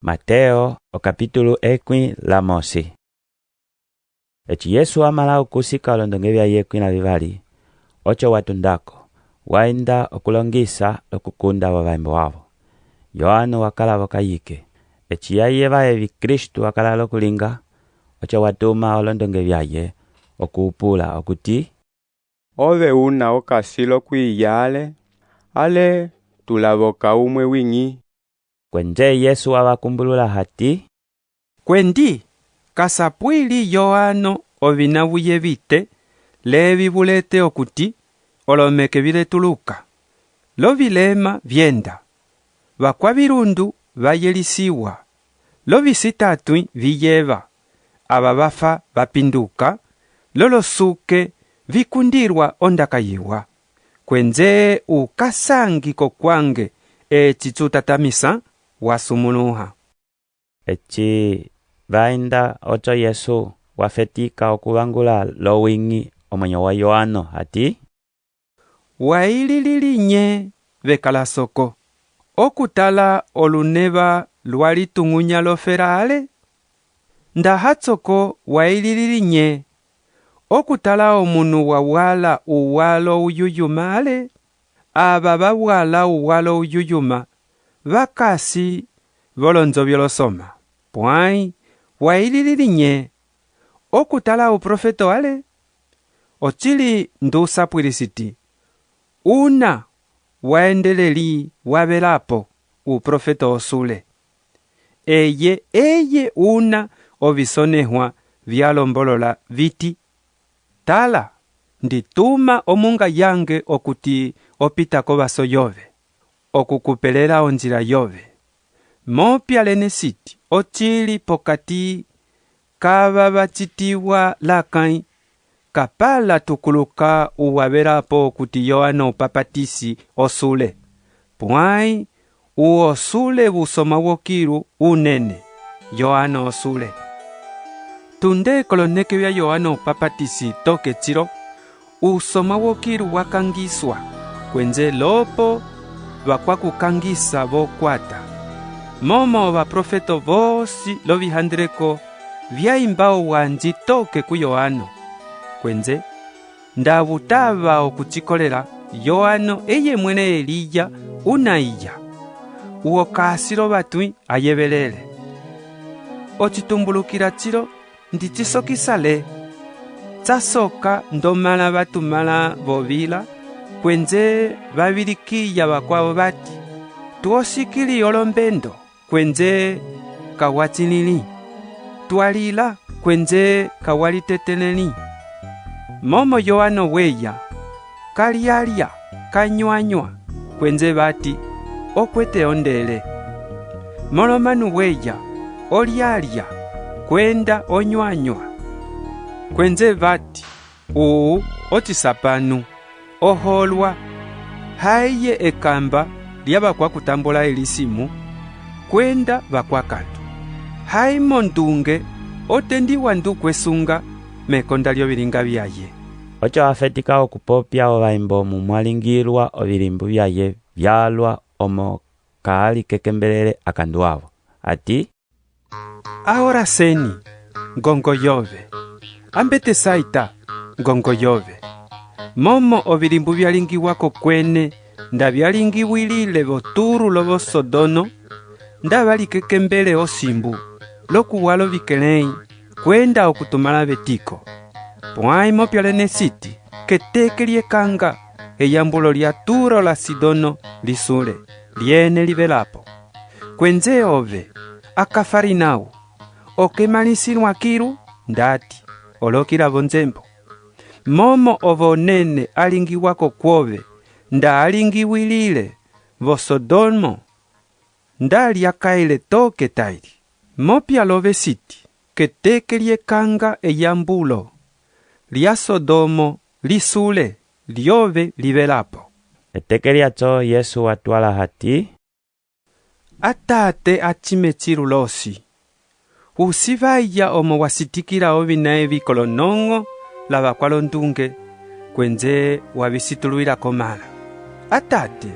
Mateo okapitulu ekui la mosi. Eci Yesu a mala oku sika olondonge viaye ekui la vivali, oco wa tundako, wa enda oku longisa loku kunda vovaimbo avo. Yoano wa kala vokayike. Eci a yeva evi Kristu a kala loku linga, oco wa tuma olondonge viaye oku u pula okuti, Ove una o kasi loku iya ale, ale tu lavoka umue wiñi? Kuenje Yesu wa va kumbulula hati, Kuendi, ka sapuili Yoano ovina vu yevite levi vu lete okuti, olomeke vi letuluka, lovilema vienda, vakuavilundu va yelisiwa, lovisitatũi vi yeva, ava va fa va pinduka, lolosuke vi kundilua ondaka yiwa. Kuenje u ka sangi kokuange eci cu tatamisa, wa sumũlũha. Eci va enda oco Yesu wa fetika oku vangula lowiñi omuenyo wa Yoano hati, Wa ililili nye vekalasoko? Oku tala oluneva lua lituñunya lofela ale? Nda hacoko wa ililili nye? Oku tala omunu wa wala uwalo uyuyuma ale? Ava va wala uwalo uyuyuma va kasi volonjo violosoma. Puãi wa ililili nye? Oku tala uprofeto ale? Ocili ndu sapuili siti, una wa endeleli wa velapo, uprofeto o sule. Eye eye una ovisonehua via lombolola viti, Tala, ndi tuma omunga yange okuti o pita kovaso yove, oku ku pelela onjila yove. Mopia lene siti, ocili pokati kava va citiwa lakãi, ka pa la tukuluka u wa velapo okuti Yoano Upapatisi o sule. Puãi u o sule vusoma wokilu unene, Yoano o sule. Tunde koloneke via Yoano Upapatisi toke cilo, usoma wokilu wa kangisua, kuenje lopo vakuakukangisa vo kuata. Momo ovaprofeto vosi lovihandeleko via imba owanji toke ku Yoano. Kuenje nda vu tava oku ci kolela, Yoano eye muẽle Eliya una iya. U o kasi lovatũi a yevelele. Ocitumbulukila cilo ndi ci sokisa le? Ca soka ndomãla va tumãla vovila, kuenje va vilikiya vakuavo vati, Tuo sikili olombendo, kuenje ka wa tilĩli. Tua lila, kuenje ka wa litetelẽli. Momo Yoano weya, ka lialia, ka nyuanyua, kuenje vati, O kuete ondele. Mõlomanu weya, o lialia, kuenda o nyuanyua. Kuenje vati, U ocisapanu, oholua, haeye ekamba lia vakuakutambula elisimu kuenda vakuakandu. Haimo ndunge o tendiwa ndukuesunga mekonda liovilinga viaye. Oco a fetika oku popia ovaimbo omu mua lingilua ovilimbu viaye vialua omo ka a likekembelele akandu avo, hati, A Horaseni, ngongo yove! A Betesaita, ngongo yove! Momo ovilimbu via lingiwa kokuene nda via lingiwilile vo Turu lo vo Sodono, nda va likekembele osimbu, loku wala ovikelẽyi kuenda oku tumãla vetiko. Puãi mopia lene siti, keteke liekanga, eyambulo lia Turo la Sidono li sule, liene li velapo. Kuenje ove, a Kafarinau, o kemãlisilua kilu ndati, o lokila vonjembo? Momo ovonene a lingiwa kokuove nda a lingiwilile vo Sodomo, nda lia kaile toke taili. Mopia love siti, keteke liekanga eyambulo lia Sodomo li sule, liove li velapo. Eteke liaco Yesu wa tuala hati, A Tate a Cime cilu losi, hu sivaya omo wa sitikila ovina evi kolonoño la vakualondunge, kuenje wa vi situluila komãla. A Tate,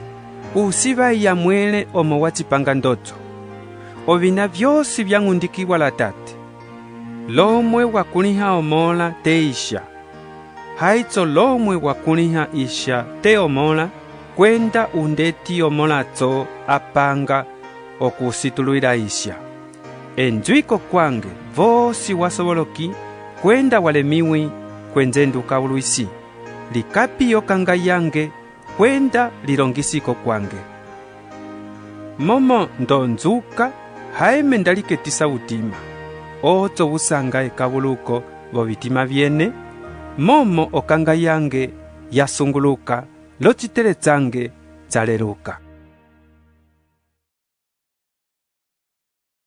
hu sivaya muẽle omo wa ci panga ndoco. Ovina viosi via ñundikiwa la Tate. Lomue wa kũlĩha Omõla te Isia, haico lomue wa kũlĩha Isia te Omõla, kuenda undeti Omõlaco a panga oku situluila Isia. Enjui kokuange vosi wa sovoloki kuenda wa lemiwi, kuenje ndu kavuluisi. Likapi okanga yange kuenda lilongisi kokuange. Momo ndonjuka haime nda liketisa vutima, oco vu sanga ekavuluko vovitima viene, momo okanga yange ya sunguluka locitele cange ca leluka.